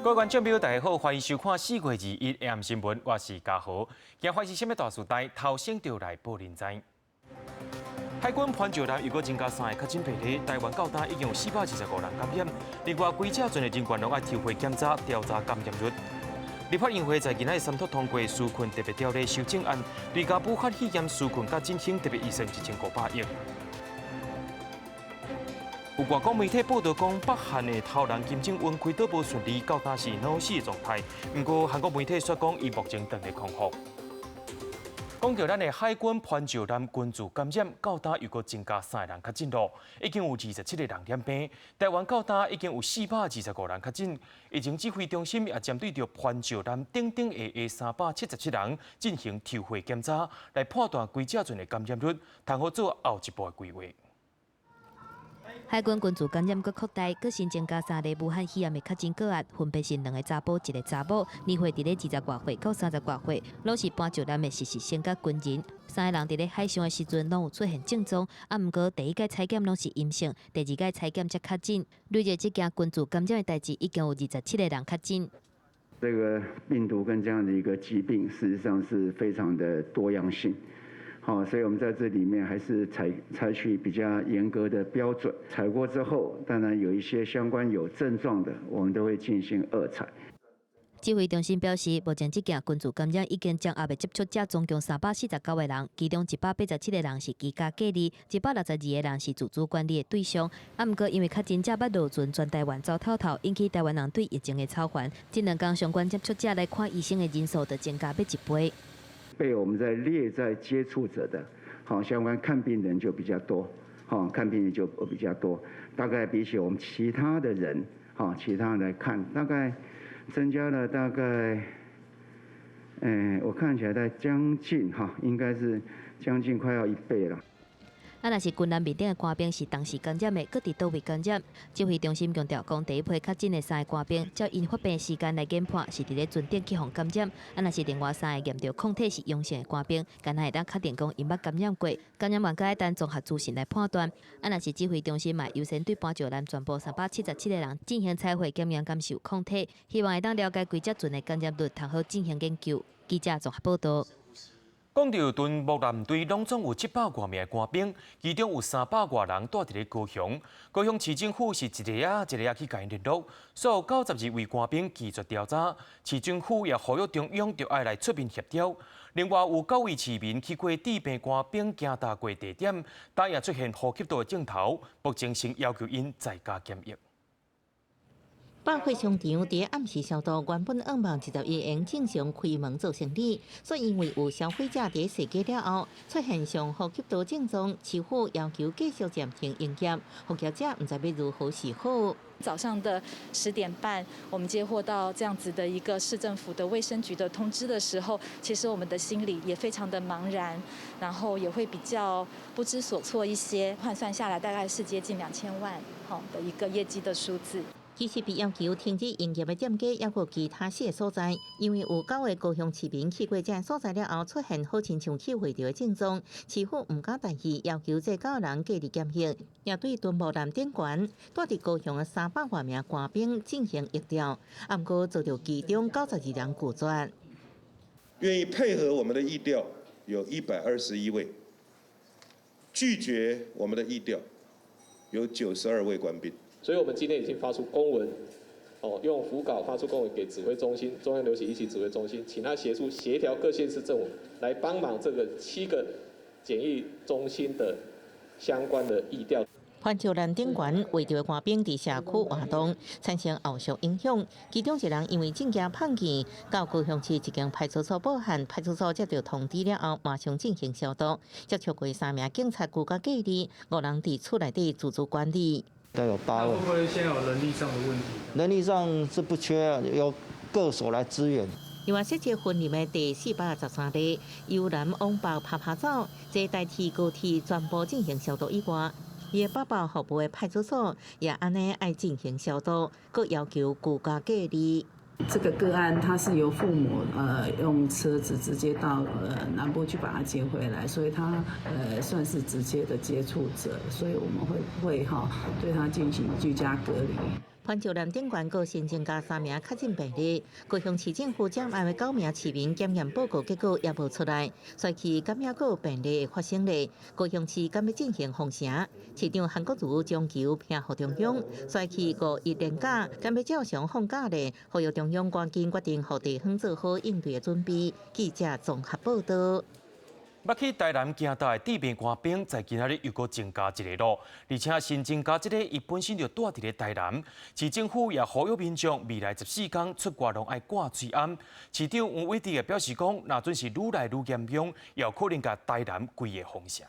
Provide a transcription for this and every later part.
各位觀眾朋友，大家好，歡迎收看4月21 AM 新聞，我是嘉豪。今發生啥物大事代，頭先就來報您知。海軍潘石艦又閣增加三个確診病例，台灣到今已經有425人感染。另外，規隻船的人員攏愛抽血檢查調查感染率。立法院會在今仔三讀通過紓困特別條例修正案，追加武漢肺炎紓困佮振興特別預算1500億。有外國媒體報道講，北韓的頭人金正恩開刀無順利，到今是腦死狀態。毋過韓國媒體說講，伊目前正佇康復。講著咱的海軍潘石艦群聚感染，到今又閣增加三个人確診囉，已經有27個人染病。台灣到今已經有425人確診。疫情指揮中心也針對著潘石艦頂頂下下377人進行抽血檢查，來判斷規隻船的感染率，通好做後一步的規劃。海軍群聚感染閣擴大，閣新增加三例武漢肺炎的確診個案，分別是兩个查埔，一个查某，年歲佇咧20外歲到30外歲，攏是潘石艦的實習生佮軍人。三个人佇咧海上的時陣攏有出現症狀，啊，毋過第一擺採檢攏是陰性，第二擺採檢才確診。累計這件群聚感染的代誌已經有27個人確診。這個病毒跟這樣的一個疾病，事實上是非常的多樣性。好，所以我們在這裡面還是採取比較嚴格的標準。採過之後，當然有一些相關有症狀的，我們都會進行二採。指揮中心表示，目前這件群聚感染已經掌握的接觸者總共349個人，其中187個人是居家隔離，162個人是自主管理的對象。啊，毋過因為確診者捌落船全台灣走透透，引起台灣人對疫情的操煩。這兩工相關接觸者來看醫生的人數就增加欲一倍。被我們在列在接觸者的，好，相關看病人就比較多，好，看病人就比較多，大概比起我們其他的人，好，其他人來看，大概增加了大概，我看起來在將近哈，應該是將近快要一倍了。啊，若是軍艦面頂的官兵是同時感染的，閣佇佗位感染？指揮中心強調講，第一批確診的三个官兵，照𪜶發病時間來研判，是佇咧船頂去予感染。啊，若是另外三个驗著抗體是陽性的官兵，敢若會當確定講𪜶捌感染過。感染完閣愛等綜合資訊來判斷。啊，若是指揮中心嘛優先對潘石艦全部377個人進行採血檢驗，敢是有抗體，希望會當了解規隻船的感染率，通好進行研究。記者綜合報道。講著敦睦艦隊攏總有700外名的官兵，其中有300外人蹛佇咧高雄。高雄市政府是一个仔一个仔去共𪜶聯絡，所有92位官兵拒絕調查。市政府也呼籲中央著愛來出面協調。另外有九位市民去過治病官兵行踏過地點，但也出現呼吸道的症頭，目前先要求𪜶在家檢疫。百貨商場佇暗時消毒，原本向望21會正常開門做生理，所以因為有消費者佇踅街了後出現上呼吸道症狀，市府要求繼續暫停營業，復業者毋知欲如何是好。早上的10點半，我們接獲到這樣子的一個市政府的衛生局的通知的時候，其實我們的心裡也非常的茫然，然後也會比較不知所措一些。換算下來，大概是接近2000萬好的一個業績的數字。其實被要求停止營業的店家，猶閣其他四个所在，因為有九个高雄市民去過這个所在了後，出現好親像去血著的症狀，市府毋敢大意，要求這九个人隔離檢疫，也對敦睦艦頂懸蹛佇高雄的300外名官兵進行疫調，毋過遭著其中92人拒絕。願意配合我們的疫調有121位，拒絕我們的疫調有92位官兵。所以我們今天已經發出公文，哦，用讣告發出公文給指揮中心，中央流行疫情指揮中心，請他協助協調各縣市政府來幫忙這個七個檢疫中心的相關的疫調。潘石艦頂懸圍著官兵佇社區活動產生後續影響，其中一人因為證件碰見，到高雄市一間派出所報案，派出所接到通知了後，馬上進行消毒，接觸過三名警察居家隔離，五人佇厝內底自主管理。都有八位。會不會現在有人力上的問題？人力上是不缺，由各所來支援。另外，設置分林的第413例，由南往北趴趴走，這代替高鐵全部進行消毒以外，伊的寶寶服務的派出所也按呢愛進行消毒，閣要求居家隔離。這個個案，他是由父母用車子直接到南部去把他接回來，所以他算是直接的接觸者，所以我們會哈對他進行居家隔離。番石榴頂懸閣新增加三名確診病例，高雄市政府掌案的九名市民檢驗報告結果猶無出來，衰去敢猶閣有病例會發生咧。高雄市敢欲進行封城？市長韓國瑜將球拋予中央，衰去五一連假，敢欲照常放假咧？呼籲中央趕緊決定，予地方做好應對的準備。記者綜合報道。捌去台南行動的治病官兵，在今仔日又閣增加一个囉，而且新增加這个，伊本身就蹛佇咧台南。市政府也呼籲民眾未來14天出外攏愛掛喙罨。市長黃偉哲也表示講，若準是愈來愈嚴重，有可能共台南規个封城。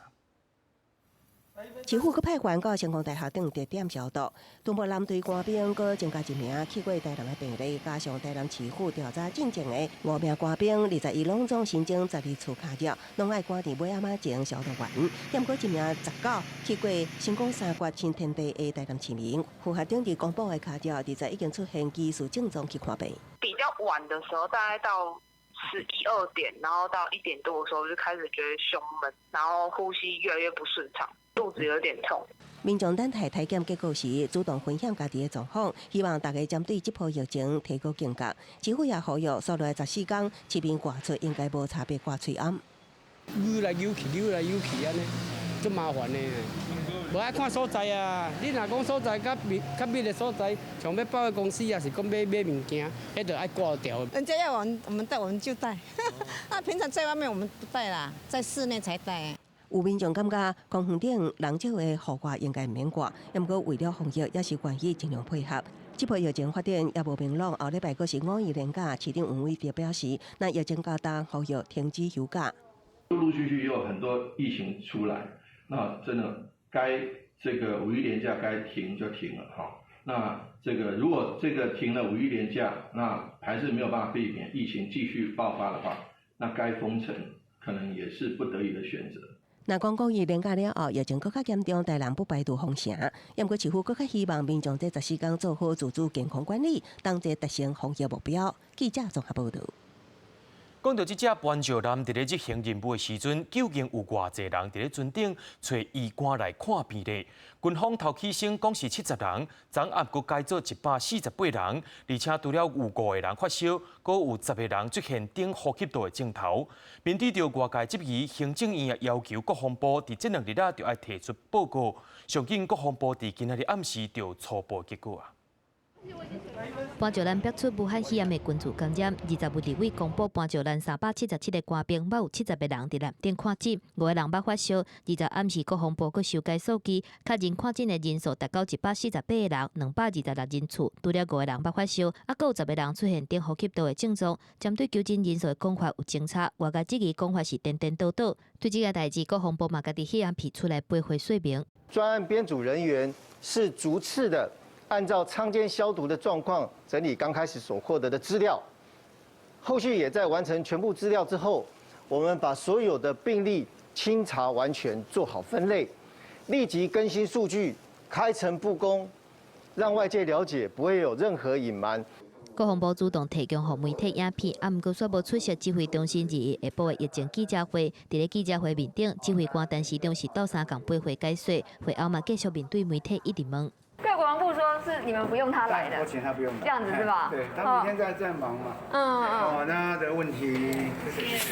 市府閣派員到成功大學頂定點消毒，敦睦艦隊官兵閣增加一名去過台南的病例，加上台南市府調查進前的五名官兵，21攏總新增12處卡入，攏愛趕佇尾仔仔前消毒完。毋過一名19去過成功三決新天地的台南市民，符合頂日公布的卡照，20已經出現疑似症狀去看病。比較晚的時候，大概到十一二點，然後到1點多的時候就開始覺得胸悶，然後呼吸越來越不順暢。肚子有點痛。民眾等待體檢結果時，主動分享家己的狀況，希望大家針對這波疫情提高警覺。政府也呼籲，紲落來14天，市民外出應該無差別掛喙罨。扭來扭去，扭來扭去按呢，足麻煩的。無愛看所在啊！你若講所在較密較密的所在，像欲百貨公司，抑是講欲買物件，彼就愛掛著。人家要我們，我們戴我們就戴。那平常在外面我們不戴啦，在室內才戴。有民眾感覺，公園頂人少的戶外應該毋免掛，毋過為了防疫，也是願意盡量配合。這波疫情發展猶無明朗，後禮拜閣是五一連假，市長黃偉哲表示，若疫情加重，呼籲停止休假。陸陸續續有很多疫情出來，那真的該這個五一連假該停就停了哈。那這個如果這個停了五一連假，那還是沒有辦法避免疫情繼續爆發的話，那該封城可能也是不得已的選擇。若講五一連假了後，疫情閣較嚴重，台南不排除封城。毋過市府閣較希望民眾這14天做好自主健康管理，同齊達成防疫目標。記者綜合報導。講到這隻搬石艦佇咧執行任務的時陣，究竟有偌濟人佇咧船頂揣醫官來看病咧？軍方頭起先講是70人，昨暗閣改做148人，而且除了有五個人發燒，閣有10個人出現頂呼吸道的症頭。面對著外界質疑，行政院也要求國防部佇這兩日仔就愛提出報告。上緊國防部佇今仔日暗時就初步結果啊。搬石艦爆出武漢肺炎的群聚感染，20日立委公布搬石艦377個官兵，捌有70個人佇艦頂看診，五個人捌發燒。20暗時國防部閣修改數據，確認看診的人數達到148個人，226人次，除了五個人捌發燒，猶閣有10個人出現頂呼吸道的症狀。針對求診人數的講法有爭差，外界質疑講法是顛顛倒倒。對這个代誌，國防部嘛家己彼暗批出來回說明。專案編組人員是逐次的。按照艙間消毒的狀況整理剛開始所獲得的資料，後續也在完成全部資料之後，我們把所有的病例清查完全，做好分類，立即更新數據，開誠布公，讓外界了解，不會有任何隱瞞。國防部主動提供予媒體影片，啊，毋過煞無出席指揮中心21下晡的疫情記者會。佇咧記者會面頂，指揮官陳時中是鬥相共陪會解說，會後嘛繼續面對媒體一直問。對國防部說是你們不用他來的，我請他不用來，這樣子是吧？對，他每天在忙嘛。哦，那的問題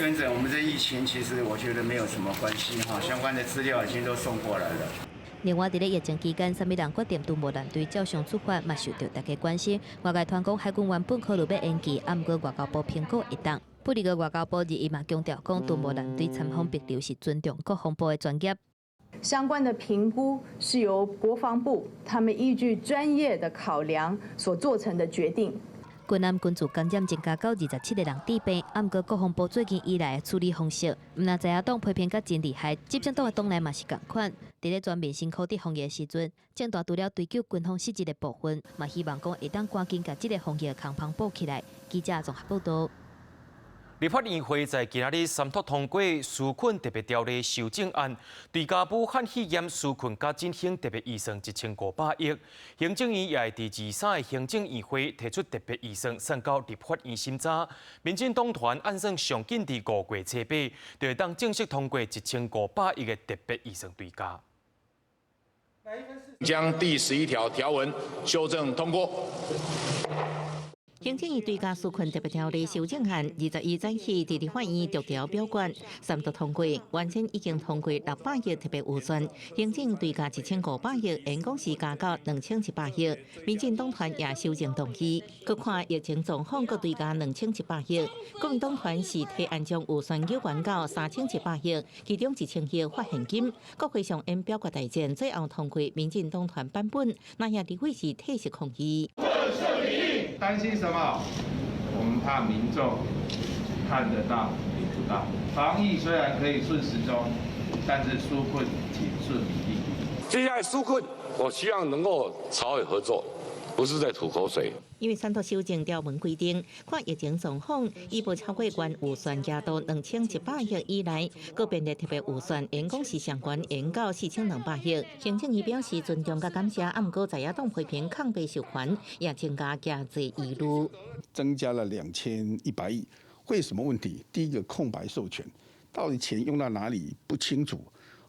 跟著我們這疫情，其實我覺得沒有什麼關係哈，相關的資料已經都送過來了。另外，佇咧疫情期間，啥物人決定敦睦艦隊照常出發，嘛受著大家關心。外界傳講海軍原本考慮欲延期，啊，毋過外交部評估會當。不過外交部21嘛強調講，敦睦艦隊參訪帛琉是尊重國防部的專業。相關的評估是由國防部他們依據專業的考量所做成的決定。軍艦群聚感染增加到27個人致病，啊，毋過國防部最近以來的處理方式，毋但在野黨批評甲真厲害，執政黨的黨內嘛是仝款。佇咧全面辛苦佇防疫的時陣，政大除了追究軍方失職的部分，嘛希望講會當趕緊共這个防疫空縫補起來。記者綜合報導。立法院會在今仔日三讀通過紓困特別條例修正案，追加武漢肺炎紓困佮振興特別預算1500億。行政院也會佇23个行政院會提出特別預算，送交立法院審查。民進黨團按算上緊佇5月初8，就會當正式通過1500億的特別預算追加。將第十一條條文修正通過。行政院追加紓困特別條例修正案，21早起佇立法院逐條表決，三讀通過，原先已經通過600億特別預算，行政追加1500億，總共是加到2100億。民進黨團也修正動議，閣看疫情狀況，閣追加2100億。國民黨團是提案將預算額懸到3700億，其中1000億發現金。國會上演表決大戰，最後通過民進黨團版本，那也立委是退席抗議。擔心什麼？我們怕民眾看得到領不到。防疫雖然可以順時鐘，但是紓困請順民意。接下來紓困，我希望能夠朝野合作，不是在吐口水。因為三讀修正條文規定，看疫情狀況，伊無超過原預算額度2100億以內，閣編列特別預算，總共是上懸延到4200億。行政院表示尊重佮感謝，啊，毋過在野黨批評空白授權，也增加誠濟疑慮。增加了2100億，會有什麼問題？第一個空白授權，到底錢用到哪裡不清楚。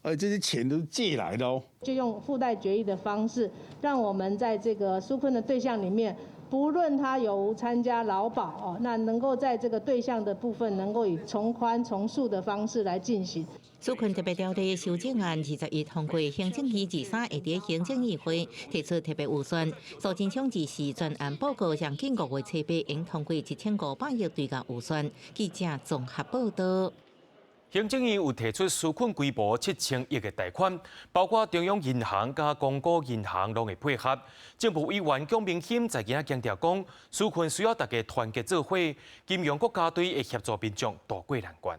而這些錢都是借來的哦。就用附帶決議的方式，讓我們在這個紓困的對象裡面，不論他有無參加勞保哦，那能夠在這個對象的部分，能夠以從寬從速的方式來進行。紓困特別條例修正案21通過，行政院23會佇行政院會提出特別預算。蘇貞昌24專案報告上緊5月7日應通過1500億追加預算。記者綜合報道。行政院有提出紓困規模7000億的貸款，包括中央銀行佮公股銀行攏會配合。政部委員蔣明钦在今仔強調講，紓困需要大家團結做伙，金融國家隊會協助民眾渡過難關。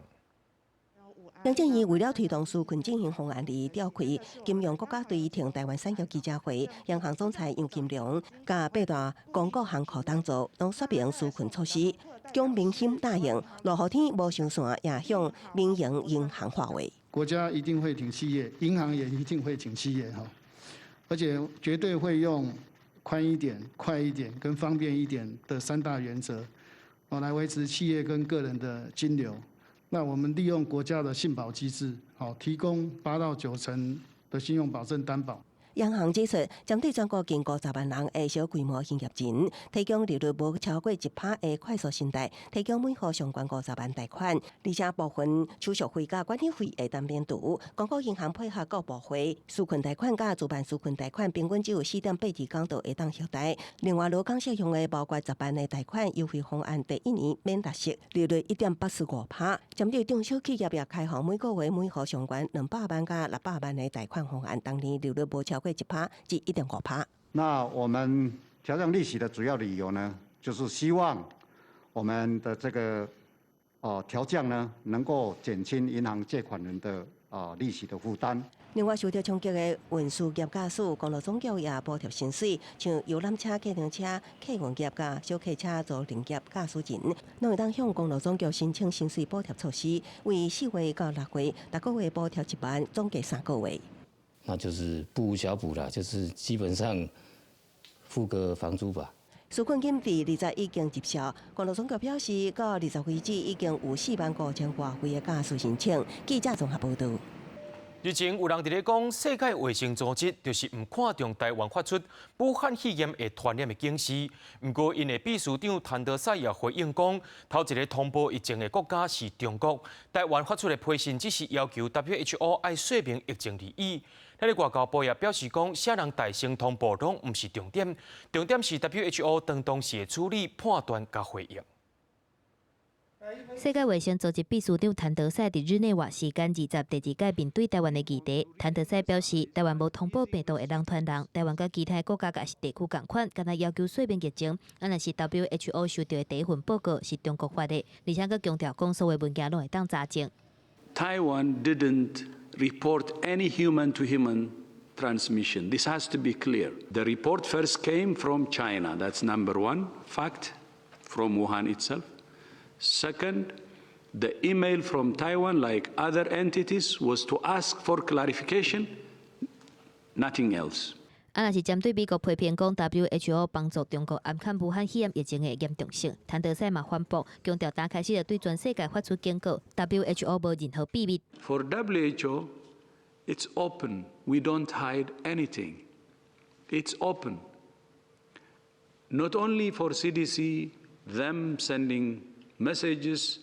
行政院為了推動紓困振興方案，而召開金融國家隊挺台灣產業記者會，央行總裁楊金龍佮八大公股行庫董座攏說明紓困措施。蔣明钦答應，落雨天無收線，也向民營銀行發話。國家一定會挺企業，銀行也一定會挺企業哈，而且絕對會用寬一點、快一點、跟方便一點的三大原則，哦，來維持企業跟個人的金流。那我們利用國家的信保機制，好，提供8到9成的信用保證擔保。央行指出，針對全國近50萬人的小規模營業人，提供利率無超過1%的快速信貸，提供每戶上懸50萬貸款，而且部分手續費佮管理費會當免除。公股銀行配合各部會紓困貸款佮自辦紓困貸款，平均只有4.82工就會當核貸。另外，勞工適用的包括10萬的貸款優惠方案，第一年免利息，利率1.845%。針對中小企業也開放每個月每戶上懸200萬佮600萬的貸款方案，當年利率無超過1%至1.5%。那我們調降利息的主要理由呢，就是希望我們的這個哦調降呢，能夠減輕銀行借款人的啊利息的負擔。另外，受到衝擊的運輸業駕駛，公路總局也補貼薪水，像遊覽車、計程車、客運業佮小客車租賃業駕駛人，攏會當向公路總局申請薪水補貼措施，為4月到6月，逐個月補貼1萬，總計3個月。那就是不無小補啦，就是基本上付個房租吧。紓困金佇20已經入帳，公路總局表示，到20為止已經有4萬5千外位的駕駛申請。記者綜合報導。日前有人佇咧講，世界衛生組織就是毋看重台灣發出武漢肺炎會傳染的警示。毋過，𪜶的秘書長譚德塞也回應講，頭一个通報疫情的國家是中國，台灣發出的批信只是要求 WHO 愛說明疫情而已。咱的外交部也表示講，啥人代先通報攏毋是重點，重點是 WHO 當當時的處理判斷佮回應。世界衛生組織秘書長譚德塞佇日內瓦時間20第二擺面對台灣的議題，譚德塞表示，台灣無通報病毒會人傳人，台灣佮其他國家也是地區仝款，干焦要求說明疫情，啊若是 WHO 收著的第一份報告是中國發的，而且閣強調講所有文件攏會當查證。 Taiwan didn't report any human-to-human transmission. This has to be clear. The report first came from China. That's number one fact from Wuhan itself. Second, the email from Taiwan, like other entities, was to ask for clarification, nothing else. 啊，若是針對美國批評講 WHO 幫助中國掩藏武漢肺炎疫情的嚴重性，譚德塞嘛反駁，強調打開始就對全世界發出警告，WHO 無任何秘密。 For WHO, it's open. We don't hide anything. It's open. Not only for CDC, them sending messages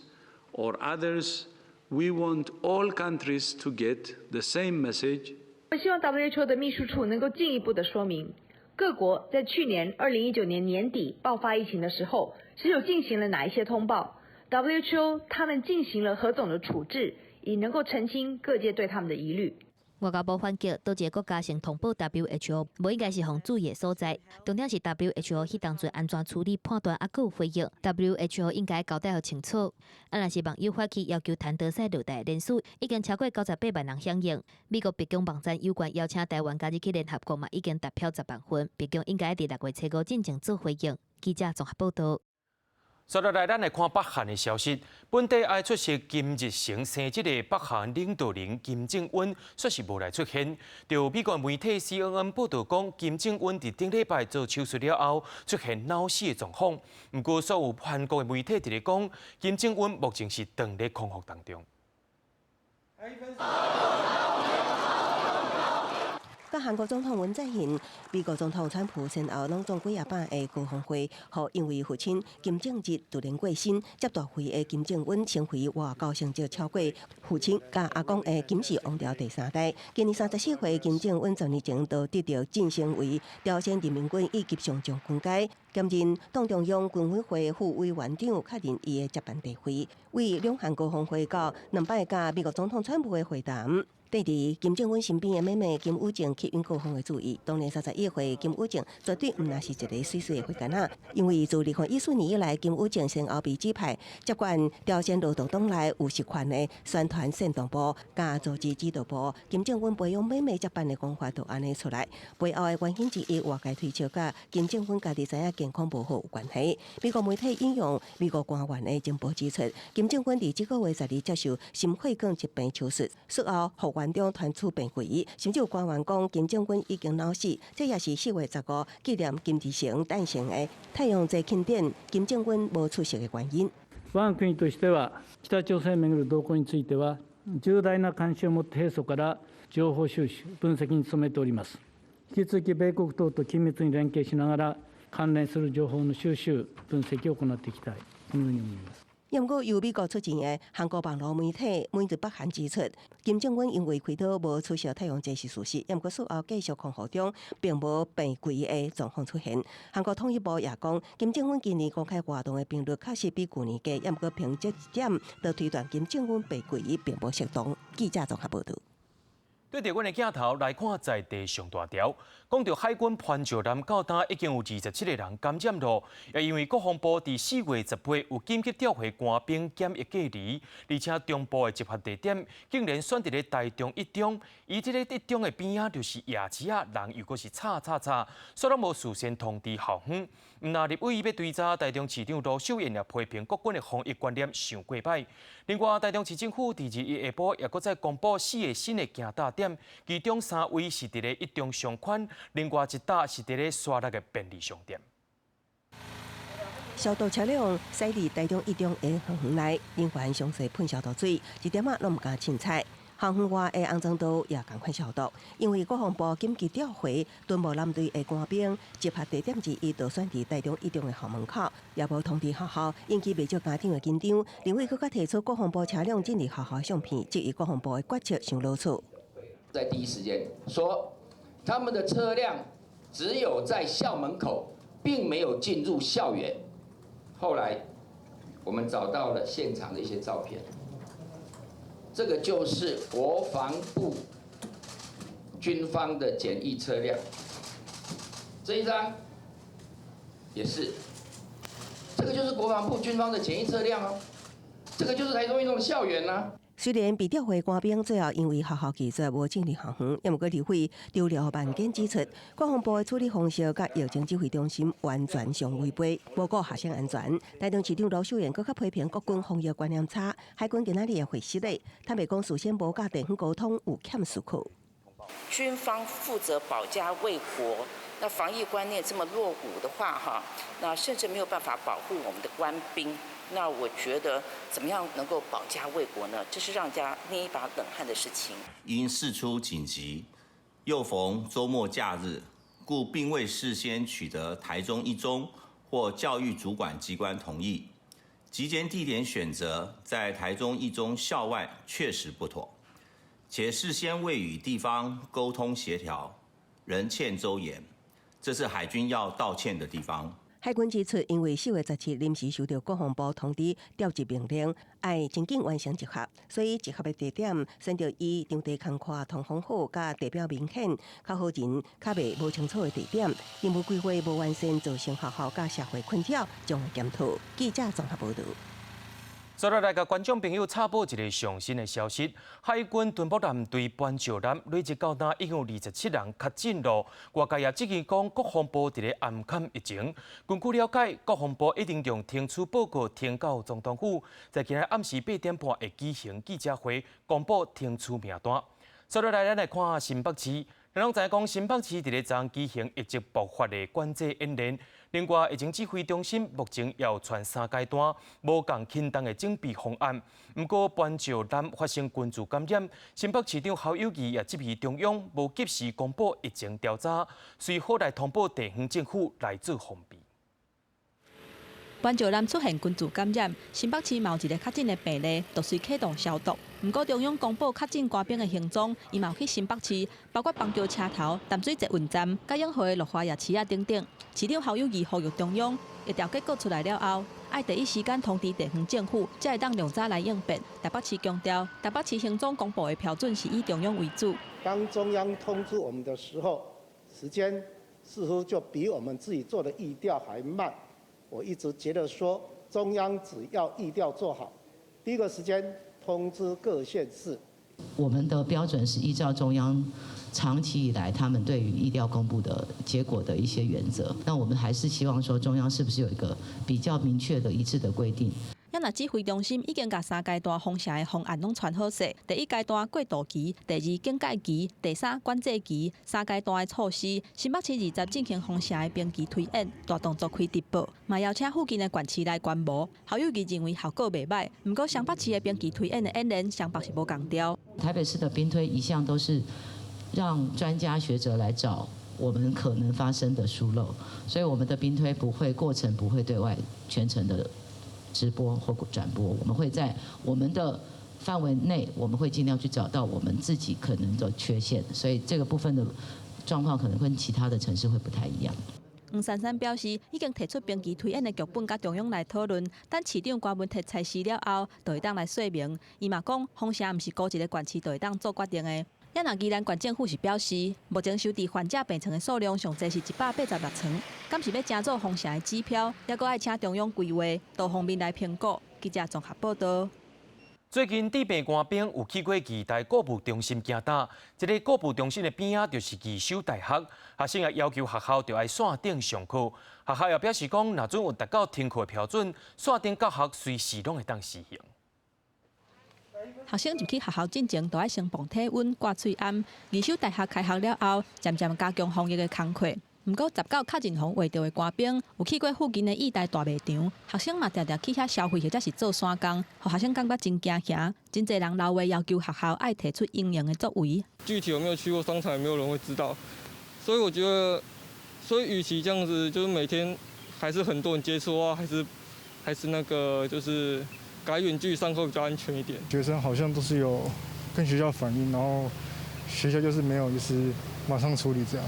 or others, we want all countries to get the same message. 我希望 WHO 的秘書處能夠進一步的說明，各國在去年2019年年底爆發疫情的時候，是有進行了哪一些通報？WHO 他們進行了何種的處置，以能夠澄清各界對他們的疑慮。外交部反擊，佗一个國家先通報 WHO，無應該是予注意的所在。重點是 WHO 彼當陣按怎處理判斷，猶閣有回應。WHO 應該交代予清楚。啊，若是網友發起要求譚德塞落台人數已經超過98萬人響應。美國白宮網站有關邀請台灣加入去聯合國嘛，已經達標10萬份。白宮應該佇6月初5進前做回應。記者綜合報道。接落來，咱來看北韓的消息。本底愛出席金日成生日的北韓領導人金正恩，煞是無來出現。就美國媒體 CNN 報道講，金正恩佇頂禮拜做手術了後，出現腦死的狀況。毋過，所有韓國的媒體佇咧講，金正恩目前是當咧康復當中。佮韓國總統文在寅、美國總統川普先後攏總幾仔擺的高峰會，予因為父親金正日突然過身，接大位的金正恩成為外交成就超過父親佮阿公的金氏王朝第三代。今年34歲，金正恩十年前就得著晉升為朝鮮人民軍一級上將軍階，兼任黨中央軍委會副委員長，確認伊的接班地位。為兩韓高峰會到兩擺佮美國總統川普的會談。綴佇金正恩身邊的妹妹金與正吸引各方的注意。當年31歲，金與正絕對毋若是一个細細的歲囡仔，因為自2014年以來，金與正先後被指派接管朝鮮勞動黨內有實權的宣傳煽動部、佮組織指導部。金正恩培養妹妹接班的講法就按呢出來，背後的原因之一，外界推測佮金正恩家己知影健康無好有關係。美國媒體引用美國官員的情報指出，金正恩佇這個月12接受心血管疾病手術，術後復原中傳出病危，甚至有官員講金正恩已經腦死。這也是4月15紀念金日成誕辰的太陽節慶典，金正恩無出席的原因。我が國としては北朝鮮をめぐる動向については重大な関心を持って平素から情報収集、分析に努めております。引き続き米國等と緊密に連携しながら関連する情報の収集、分析を行っていきたい、このように思います。毋過由美國出錢的韓國網路媒體每日北韓指出，金正恩因為開刀無出席太陽節是事實，毋過術後繼續康復中，並無病危的狀況出現。韓國統一部也講，金正恩今年公開活動的頻率確實比舊年低，毋過憑這點就推斷金正恩病危並無適當。記者綜合報道。對著阮的鏡頭來看，在地上大條，講著海軍潘石艦到今已經有27個人感染咯。也因為國防部佇4月18有緊急調回官兵檢疫隔離，而且中部的集合地點竟然選佇咧台中一中，伊這个一中的邊仔就是夜市仔，人又閣是吵吵吵，煞攏無事先通知校方。毋但立委欲追查台中市長盧秀燕也批評國軍的防疫觀念傷過歹。另外，台中市政府佇21下晡也閣再公布四个新的行搭點，其中三位是佇咧一中商圈，另外一搭是佇咧沙鹿的便利商店。消毒車輛駛佇台中一中的校園內，人員詳細噴消毒水，一點仔攏毋敢凊彩。校園外的紅磚道也仝款消毒，因為國防部緊急調回敦睦艦隊的官兵集合地點之一，就選佇台中一中的校門口，也無通知學校，引起袂少家長的緊張。另外，閣較提出國防部車輛進入學校相片，質疑國防部的決策傷囉嗦。在第一時間說，他們的車輛只有在校門口，並沒有進入校園。後來我們找到了現場的一些照片。這個就是國防部軍方的檢疫車輛，這一張也是，這個就是國防部軍方的檢疫車輛哦，這個就是台中一中的校園啦。雖然被調回官兵最後因為學校拒絕無進入校園，毋過立委張廖萬堅指出，國防部的處理方式佮疫情指揮中心完全相違背，無顧學生安全。台中市長盧秀燕閣較批評國軍防疫觀念差，海軍今仔日也會失禮，坦白講事先無佮地方溝通有欠思考。軍方負責保家衛國，那防疫觀念這麼落伍的話，哈，那甚至沒有辦法保護我們的官兵。那我覺得，怎麼樣能夠保家衛國呢？這是讓人家捏一把冷汗的事情。應釋出緊急又逢週末假日，故並未事先取得台中一中或教育主管機關同意。集檢地點選擇在台中一中校外確實不妥，且事先未與地方溝通協調，仍欠周延，這是海軍要道歉的地方。海軍指出，因為4月17臨時收到國防部通知調集命令，愛真緊完成集合，所以集合的地點選擇伊場地寬闊、通風好、佮地標明顯、較予人較袂無清楚的地點。任務規劃無完善，造成學校佮社會困擾，將會檢討。記者綜合報導。再來共觀眾朋友插播一个上新的消息：海軍敦北艦隊板石艦累計到今已經有27人確診囉。外界也質疑講，國防部佇咧掩藏疫情。根據了解，國防部已經將停處報告呈到總統府，在今日暗時8點半會舉行記者會，公布停處名單。接落來，咱來看新北市。咱攏知影講，新北市佇咧昨舉行疫情爆發的管制演練。另外，疫情指揮中心目前有傳三階段無仝輕重的準備方案。毋過，板石艦發生群聚感染，新北市長侯友宜也質疑中央無及時公布疫情調查，隨後來通報地方政府來做防備。板石艦出現群聚感染，新北市嘛有一个確診的病例，就隨啟動消毒。毋過中央公布確診官兵的行蹤，伊嘛有去新北市，包括板橋車頭、淡水捷運站、佮永和的綠華夜市仔等等。市長侯友宜呼籲中央，疫調結果出來了後，愛第一時間通知地方政府，才會當量早來應變。台北市強調，台北市行蹤公布的標準是以中央為主。當中央通知我們的時候，時間似乎就比我們自己做的疫調還慢。我一直覺得說，中央只要疫調做好，第一個時間通知各縣市。我們的標準是依照中央長期以來他們對於疫調公布的結果的一些原則。那我們還是希望說，中央是不是有一個比較明確的一致的規定？也若指揮中心已經共三階段封城的方案攏傳好勢，第一階段過渡期，第二警戒期，第三管制期，三階段的措施，新北市20進行封城的兵棋推演，大動作開直播，嘛邀請附近的縣市來觀摩。侯友宜認為效果袂䆀，毋過雙北市的兵棋推演的演練，雙北是無仝調。台北市的兵推一向都是讓專家學者來找我們可能發生的疏漏，所以我們的兵推不會過程不會對外全程的直播或轉播，我們會在我們的範圍內，我們會盡量去找到我們自己可能的缺陷，所以這個部分的狀況可能跟其他的城市會不太一樣。黃珊珊表示，已經提出兵棋推演的劇本，佮中央來討論，等市長官文提裁示了後，就會當來說明。伊嘛講，封城毋是孤一个縣市就會當做決定的。也若宜蘭縣政府是表示，目前收治患者病床的數量上濟是186床，敢是欲成做封城的指標，猶閣愛請中央規劃多方面來評估。記者綜合報導。最近，治病官兵有去過義大購物中心行搭，這个購物中心的邊仔就是義守大學，學生也要求學校著愛線頂上課。學校也表示講，若準有達到停課標準，線頂教學隨時攏會當實行。學生入去學校進前，都愛先磅體溫、掛喙罨。義守大學開學了後，漸漸加強防疫的工課。毋過，19確認予畫著的官兵有去過附近的義大大賣場，學生嘛定定去遐消費或者是做散工，予學生感覺真驚嚇。真濟人留話要求學校愛提出應用的作為。具體有沒有去過商場，也沒有人會知道。所以我覺得，所以與其這樣子，就是每天還是很多人接觸啊，還是那個就是。改遠距上課比較安全一點。學生好像都是有跟學校反映，然後學校就是沒有，就是馬上處理這樣。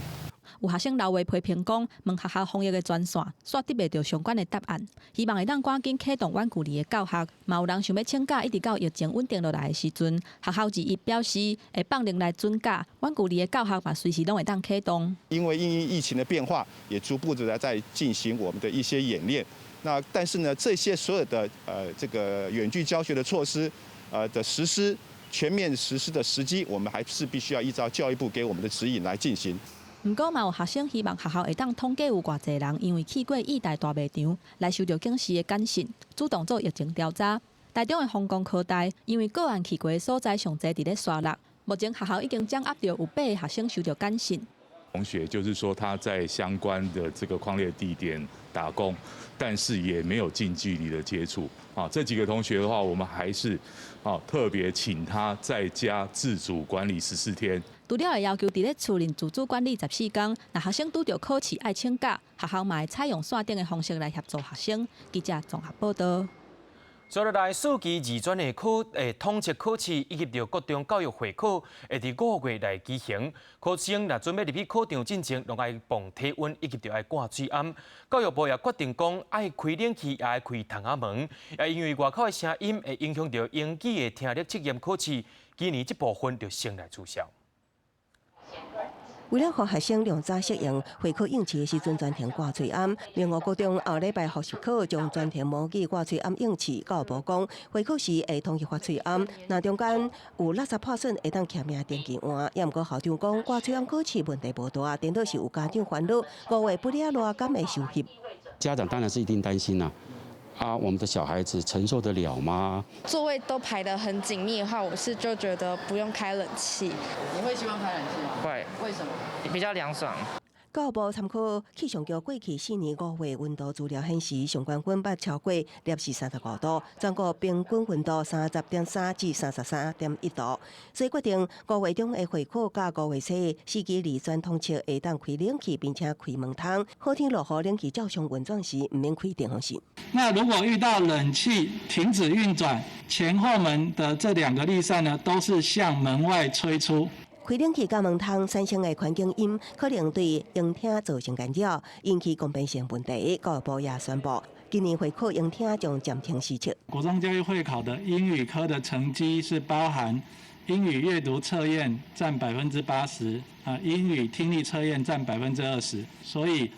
有學生留話批評講，問學校防疫的專線，煞得袂著相關的答案。希望會當趕緊啟動遠距離的教學。嘛有人想欲請假，一直到疫情穩定落來的時陣，學校21表示會放令來准假，遠距離的教學嘛隨時攏會當啟動。因為因應疫情的變化，也逐步的在進行我們的一些演練。那但是呢，這些所有的這個遠距教學的措施，的實施，全面實施的時機，我們還是必須要依照教育部給我們的指引來進行。毋過嘛有學生希望學校會當統計有偌濟人因為去過義大大賣場來受著警示的簡訊，主動做疫情調查。台中的豐功科大因為個案去過的所在上濟佇咧沙鹿，目前學校已經掌握著有八个學生受著簡訊。同學就是說他在相關的這個匡列地點打工，但是也沒有近距離的接觸。啊，這幾個同學的話，我們還是啊特別請他在家自主管理14天。除了會要求佇咧厝內自主管理14工，若學生拄著考試愛請假，學校嘛會採用線頂的方式來協助學生。記者綜合報道。接落來，四期二專的考統測考試以及著國中教育會考，會佇5月來舉行。考生若準備入去考場進前，攏愛磅體溫以及著愛掛喙罨。教育部也決定講，愛開冷氣，也愛開窗仔門。也因為外口的聲音會影響著英語的聽力測驗考試，今年這部分就先來取消。為了予學生量早適應會考應試的時陣，全程掛喙罨。明吾國中後禮拜復習考將全程模擬掛喙罨應試。教育部講，會考時會統一發喙罨。若中間有垃圾破損，會當簽名登記換。也毋過校長講，掛喙罨考試問題無大，顛倒是有家長煩惱，5月不了熱，敢會受翕？家長當然是一定擔心啦。啊，我們的小孩子承受得了嗎？座位都排得很緊密的話，我是就覺得不用開冷氣。你會希望開冷氣嗎？會。為什麼？比較涼爽。教育部參考氣象局過去4年5月溫度資料顯示，上懸溫捌超過攝氏35度，全國平均溫度30.3至33.1度，所以決定5月中的會考佮5月初四級二專統測會當開冷氣，並且開門窗。好天落雨，冷氣照常運轉時，毋免開電風扇。那如果遇到冷氣停止運轉，前後門的這兩個濾扇呢，都是向門外吹出。開冷氣佮門窗產生的環境音，可能對英聽造成干擾，引起公平性問題。教育部也宣布，今年會考英聽將暫停施測。國中教育會考的英語科的成績是包含英語閱讀測驗佔80%，啊，英語聽力測驗佔20%，所以，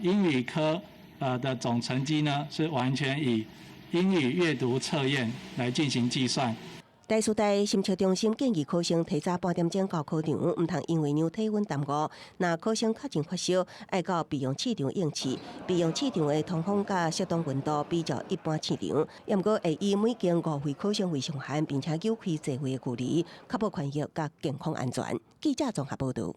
英語科的總成績呢，是完全以英語閱讀測驗來進行計算。台師大心測中心建議考生提早半點鐘到考場，毋通因為量體溫耽誤。若考生確診發燒，愛到備用試場應試。備用試場的通風佮適當溫度比較一般試場，也毋過會以每間五位考生為上限，並且扭開座位的距離，確保權益佮健康安全。記者綜合報導。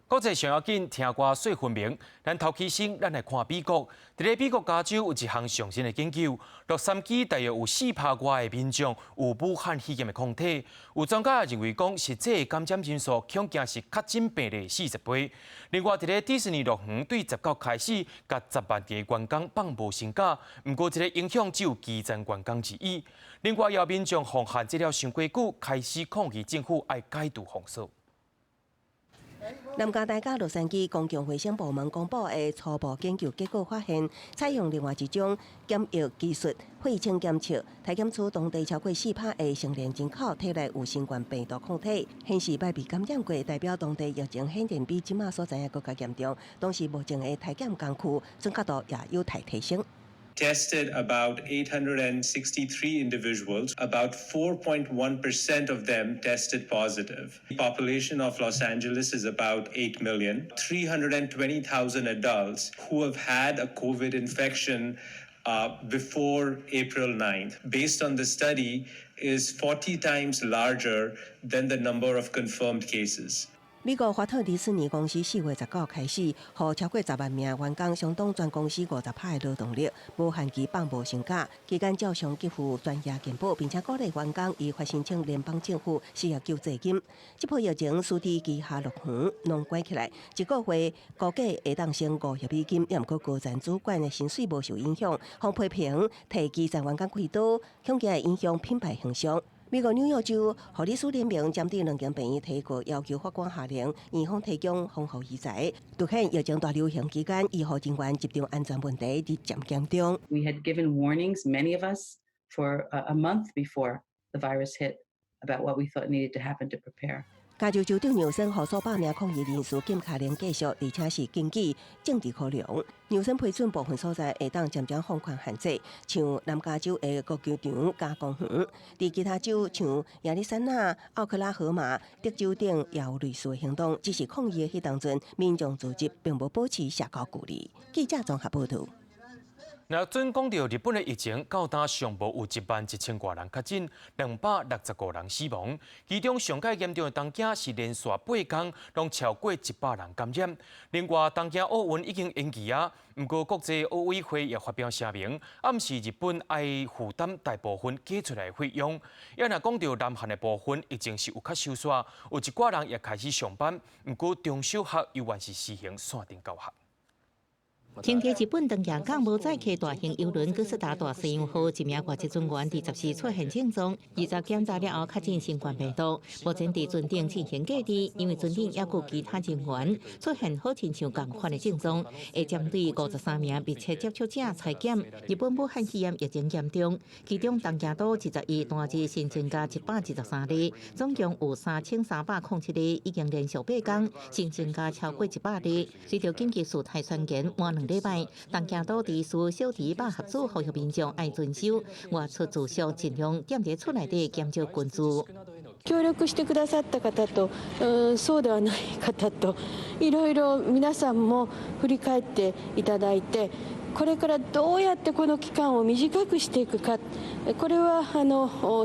國際上要緊，聽歌說分明。咱頭起先，咱來看美國。佇咧美國加州有一項上新的研究，洛杉磯大約有4趴外的民眾有武漢肺炎的抗體。有專家認為講，實際感染人數恐驚是確診病例40倍。另外，佇咧迪士尼樂園對19開始，共10萬個員工放無薪假，毋過這個影響只有基層員工而已。另外，有民眾放限制了傷過久，開始抗議政府愛解除封鎖。南加大佮洛杉磯公共衛生部門公布的初步研究結果發現，採用另外一種檢疫技術，血清檢測，篩檢出當地超過4趴的成年人口體內有新冠病毒抗體，顯示捌被感染過，代表當地疫情顯然比這馬所知影閣較嚴重。同時，目前的篩檢工具準確度也有待提升。 Tested about 863 individuals, about 4.1% of them tested positive. The population of Los Angeles is about 8 million. 320,000 adults who have had a COVID infection before April 9th. Based on the study, is 40 times larger than the number of confirmed cases. 美國華特迪士尼公司4月19開始，予超過10萬名員工，相當全公司50趴的勞動力，無限期放無薪假，期間照常給付全額健保，並且鼓勵員工依法申請聯邦政府失業救濟金。這波疫情使得旗下樂園攏關起來，一個月估計會當省5億美金，也毋過高層主管的薪水無受影響。予批評提基層員工開刀，恐驚會影響品牌形象。美國紐約州護理師聯盟針對兩間病院提告，要求法官下令院方提供防護器材。凸顯疫情大流行期間，醫護人員執場安全問題日漸嚴重。 We had given warnings, many of us, for a month before the virus hit about what we thought needed to happen to prepare. 加州州長紐森予數百名抗議人士禁錮令繼續，而且是根據政治考量。紐森批准部分所在會當漸漸放寬限制，像南加州的高球場佮公園，佇其他州像亞利桑那、奧克拉荷馬、德州等也有類似的行動。只是抗議的彼當陣，民眾組織並無保持社交距離。記者綜合報導。若準講著日本的疫情，到今上無有11,000外人確診，265人死亡。其中上蓋嚴重的東京是連續8工，攏超過100人感染。另外，東京奧運已經延期啊，毋過國際奧委會也發表聲明，暗示日本愛負擔大部分加出來的費用。也若講著南韓的部分，疫情是有較收煞，有一寡人也開始上班，毋過中小學猶原是實行線頂教學。停佇日本東京港無載客大型郵輪哥斯達大西洋號一名外籍船員佇14出現症狀，20檢查了後確診新冠病毒，目前佇船頂進行隔離，因為船頂猶閣有其他人員出現好親像仝款的症狀，會針對53名密切接觸者採檢。日本武漢肺炎疫情嚴重，其中東京都21單日新增加123例，總共有3307例，已經連續8工新增加超過100例。隨著緊急事態宣言滿2禮拜，東京都知事小池百合子呼籲民眾愛遵守外出住宿，盡量踮佇厝內底減少群聚。協力してくださった方と、そうではない方と、いろいろ皆さんも振り返っていただいて、これからどうやってこの期間を短くしていくか、これは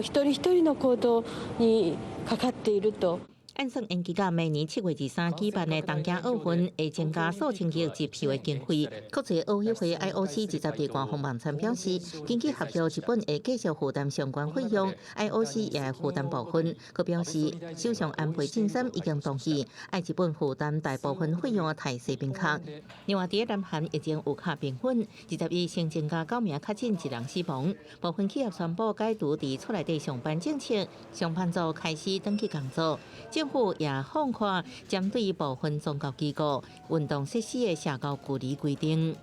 一人一人の行動にかかっていると。按算延期到明年7月23舉辦的東京奧運，會增加數千億日幣的經費。國際奧委會 IOC 20日官方網站表示，根據合約，日本會繼續負擔相關費用，IOC 也會負擔部分。閣表示，首相安倍晉三已經同意，愛日本負擔大部分費用的態勢明確。另外，佇南韓疫情有較平穩，21新增加九名確診，一人死亡。部分企業宣布解除佇厝內底上班政策，上班族開始轉去工作。政府也放寬針對部分宗教機構、運動設施的社交距離規定。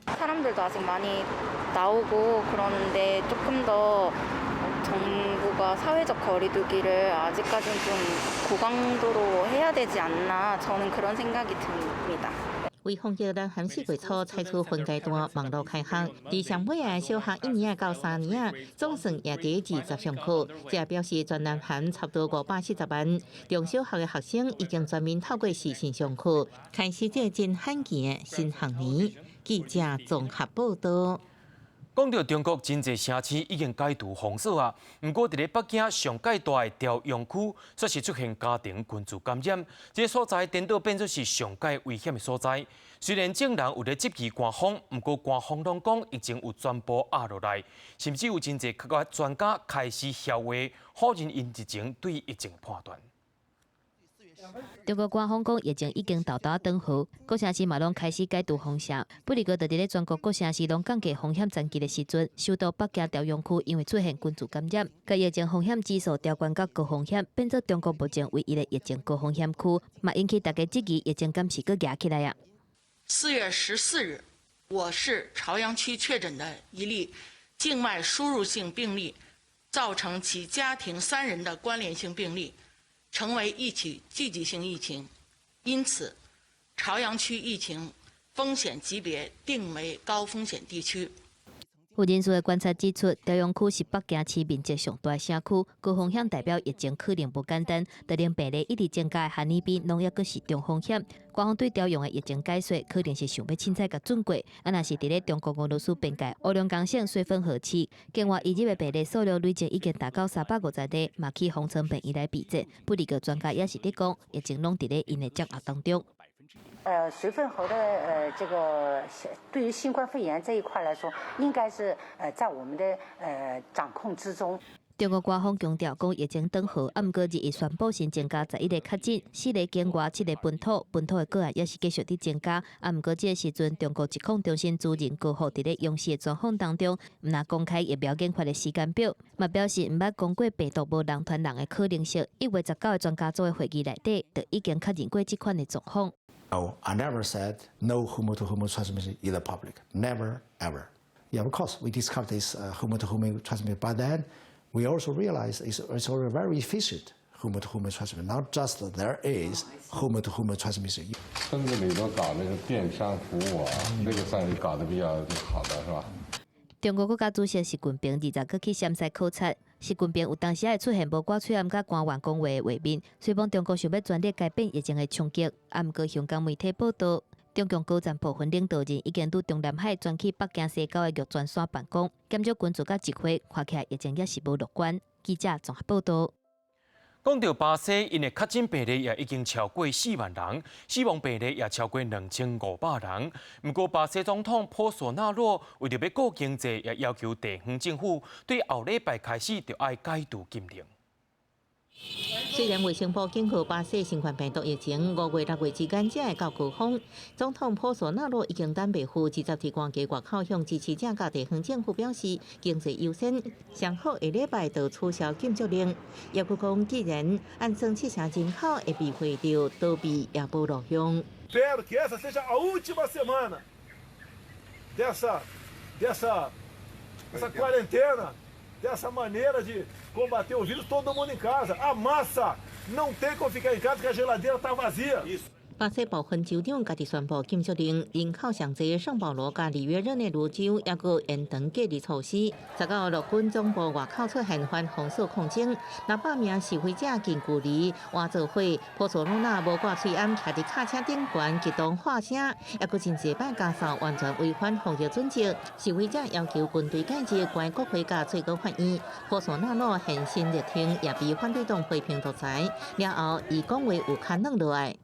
사람들도 아직 많이 나오고 그러는데 조금 더 정부가 사회적 거리두기를 아직까지는 좀 고강도로 해야 되지 않나 저는 그런 생각이 듭니다. 為防疫，南韓4月初採取分階段網路開放，佇上尾仔小學一年仔到三年仔，總算也佇20上課。這表示全南韓差不多540萬中小學的學生已經全面透過視訊上課，開始這真罕見的新學年。記者綜合報道。講著中國真濟城市已經解除封鎖啊，毋過佇咧北京上蓋大的朝陽區，卻是出現家庭群聚感染，這個所在顛倒變做是上蓋危險的所在。雖然眾人有咧質疑官方，毋過官方攏講疫情有全部壓落來，甚至有真濟科學專家開始囂話否認𪜶日前對疫情判斷。中國官方講疫情已經到達頂峰，各城市嘛攏開始解除封城。不過，佇咧全國各城市攏降低風險層級的時陣，首都北京朝陽區因為出現群聚感染，共疫情風險指數調懸到高風險，變做中國目前唯一的疫情高風險區，嘛引起大家質疑疫情敢是閣夯起來啊？ 4月14日，我市朝陽區確診的一例境外輸入性病例，造成其家庭三人的關聯性病例，成為一起聚集性疫情，因此朝陽區疫情風險級別定為高風險地區。有人士的觀察指出，朝陽區是北京市面積上大的城區，高風險代表疫情可能無簡單。就連病例一直增加的漢爾濱，攏猶閣是中風險。官方對朝陽的疫情解說，可能是想欲凊彩共準過。啊，若是佇咧中國俄羅斯邊界黑龍江省綏芬河市，境外移入的病例數量累計已經達到350例，嘛去封城病院來備戰。不過專家也是佇講，疫情攏佇咧𪜶的掌握當中。綏芬河的這個對於新冠肺炎這一塊來說，應該是在我們的掌控之中。中國官方強調講疫情轉好，啊，毋過日日宣布新增加11個確診，四個境外，七個本土，本土的個案也是繼續佇增加。啊，毋過這個時陣，中國疾控中心主任高虎佇咧央視的專訪當中，毋但公開疫苗研發的時間表，嘛表示毋捌講過病毒無人傳人的可能性。1月19的專家組的會議內底，就已經確認過這款的狀況。 No, I never said no human-to-human transmission in the public. Never, ever. Yeah, of course, we discovered this human-to-human transmission, but then we also realized it's already very efficient human-to-human transmission. Not just there is human-to-human transmission. 村子裡頭搞那個電商服務啊，那個算是搞得比較好的，是吧？中國國家主席習近平20閣去陝西考察，習近平有當時會出現無掛喙罨佮官員講話的畫面，雖罔中國想欲全力改變疫情的衝擊，啊，毋過香港媒體報道，中共高層部分領導人已經對中南海轉去北京西郊的玉泉山辦公，減少軍事佮集會，看起來疫情也是無樂觀。記者綜合報導。講到巴西，𪜶的確診病例也已經超過4萬人，死亡病例也超過2500人。毋過巴西總統波索納洛為著欲顧經濟，也要求地方政府對後禮拜開始就愛解除禁令。雖然衛生部警告巴西新冠病毒疫情5月6月之間才會到高峰，總統波索納洛已經等袂赴20日關機外口向支持者佮地方政府表示經濟優先，上好下禮拜就取消禁足令。也閣講，既然按算七成人口會避諱著逃避也無路用。 Espero que essa seja a última semana dessa quarentena, dessa maneira de combater o vírus, todo mundo em casa. A massa não tem como ficar em casa porque a geladeira está vazia. 巴西部分州長家己宣布禁足令，人口上濟聖保羅佮里約熱內盧州也閣延長隔離措施。19陸軍總部外口出現反封鎖抗爭，600名示威者近距離活做伙，波索羅納無掛喙罨，徛佇卡車頂懸激動喊聲，也閣真濟擺加掃完全違反防疫準則。示威者要求軍隊介入關國會佮最高法院。波索納洛現身力挺，也被反對黨批評獨裁。了後，伊講話有較軟落來。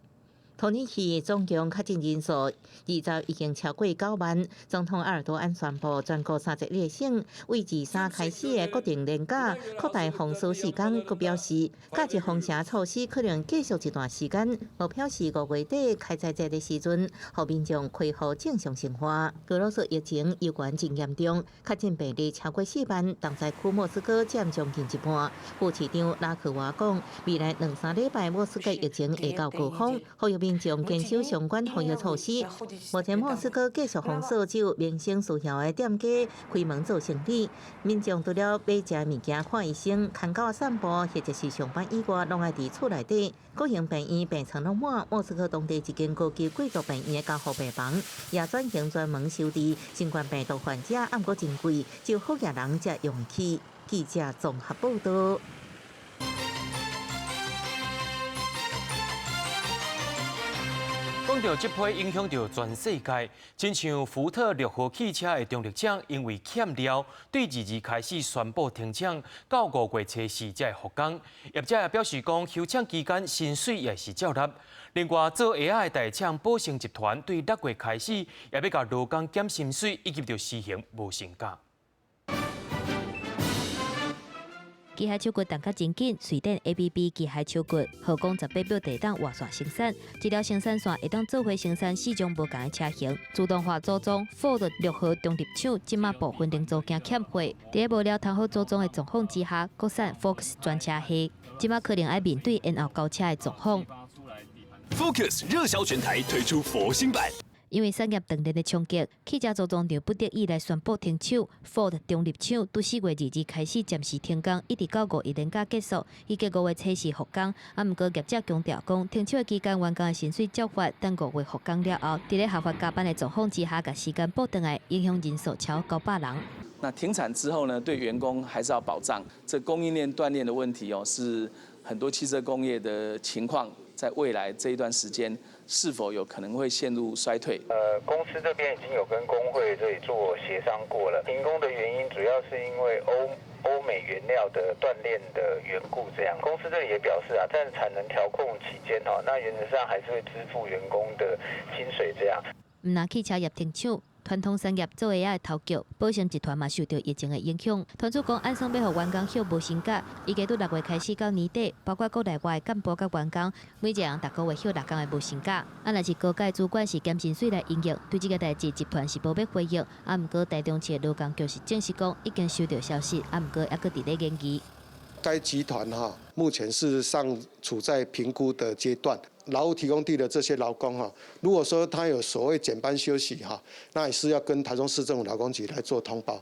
土耳其總共確診人數20已經超過9萬。總統埃爾多安宣布，全國31個省為23開始的國定連假擴大封鎖時間，閣表示假日封城措施可能繼續一段時間。目標是5月底開齋節的時陣，予民眾恢復正常生活。俄羅斯疫情猶原真嚴重，確診病例超過4萬，重災區莫斯科佔將近一半。副市長拉科娃講，未來兩三禮拜莫斯科疫情會到高峰，呼籲民眾堅守相關防疫措施。目前莫斯科繼續封鎖只有民生需要的店家開門做生意。民眾除了買食物件、看醫生、牽狗散步或者是上班以外，攏愛佇厝內底。國營病院病床攏滿，莫斯科當地一間高級貴族病院的加護病房也轉型專門收治新冠病毒患者，毋過真貴，只有好額人才用得起。記者綜合報導。講到這批影響著全世界，親像福特6號汽車的動力廠，因為欠料，對22開始宣布停廠，到5月初4才會復工。業者也表示講，休廠期間薪水也是照納。另外，做鞋仔的大廠寶成集團對6月開始，也欲共勞工減薪水，以及著實行無薪假。機械手骨動較真緊，瑞典 ABB 機械手骨號講18秒會當活線生產，這條生產線會當做伙生產四種無仝的車型，自動化組裝。Ford 6號中立廠這馬部分零組件欠貨，佇咧無料通好組裝的狀況之下，國產 Focus 全車系這馬可能愛面對延後交車的狀況。 Focus 熱銷全台推出佛心版。因為產業斷鏈的衝擊，汽車組裝廠不得已來宣布停廠。Ford 中立廠對4月22開始暫時停工，一直到5一連假結束，預計5月初4復工。啊，毋過業者強調講，停廠的期間員工的薪水照發，等5月復工了後，佇咧合法加班的狀況之下，共時間補轉來，影響人數超900人。那停產之後呢？對員工還是要保障。這供應鏈斷裂的問題哦，是很多汽車工業的情況，在未來這一段時間是否有可能會陷入衰退？公司這邊已經有跟工會這裡做協商過了。停工的原因主要是因為歐美原料的斷鏈的緣故，這樣。公司這裡也表示啊，在產能調控期間哦，那原則上還是會支付員工的薪水，這樣。毋但汽車業停廠。傳統產業做鞋仔的頭腳，寶成集團嘛受著疫情的影響。團主講，按算欲予員工休無薪假，預計對6月開始到年底，包括國內外幹部佮員工，每一個人逐個月休6工的無薪假。啊，若是高階主管是減薪水來因應，對這个代誌集團是無欲回應。啊，毋過台中市的勞工局是證實講，已經收到消息，啊，毋過猶閣佇咧研議。該集團哈，目前事實上處在評估的階段。勞務提供地的這些勞工哈，如果說他有所謂減班休息哈，那也是要跟台中市政府勞工局來做通報。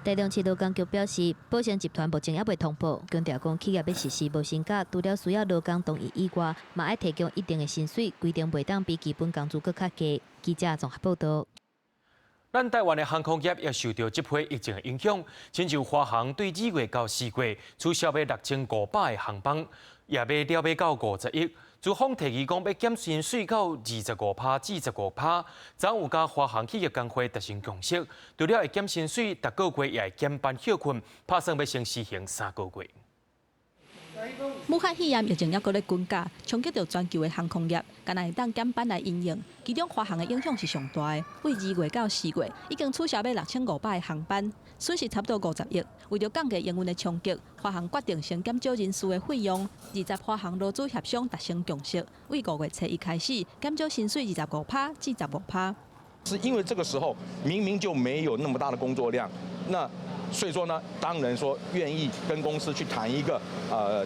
台中市勞工局表示，寶成集團目前猶未通報，強調講企業欲實施無薪假，除了需要勞工同意以外，嘛愛提供一定的薪水，規定袂當比基本工資閣較低。記者綜合報導。咱台灣的航空業也受著這波疫情的影響，親像華航對2月到4月取消欲6500個航班，也欲了欲到50億。資方提議講欲減薪水到25趴至15趴，昨有佮華航企業工會達成共識，除了會減薪水，逐個月也會減班歇睏，拍算欲先施行3個月。武漢肺炎疫情猶閣咧滾價，衝擊著全球的航空業，干焦會當減班來因應。其中華航的影響是上大的，對2月到4月已經取消欲6500個航班，損失差不多50億。為著降低營運的衝擊，華航決定先減少人事的費用。二十華航勞資協商達成共識，對5月初一開始減少薪水25趴至15趴。是因為這個時候明明就沒有那麼大的工作量，那所以說呢，當然說願意跟公司去談一個，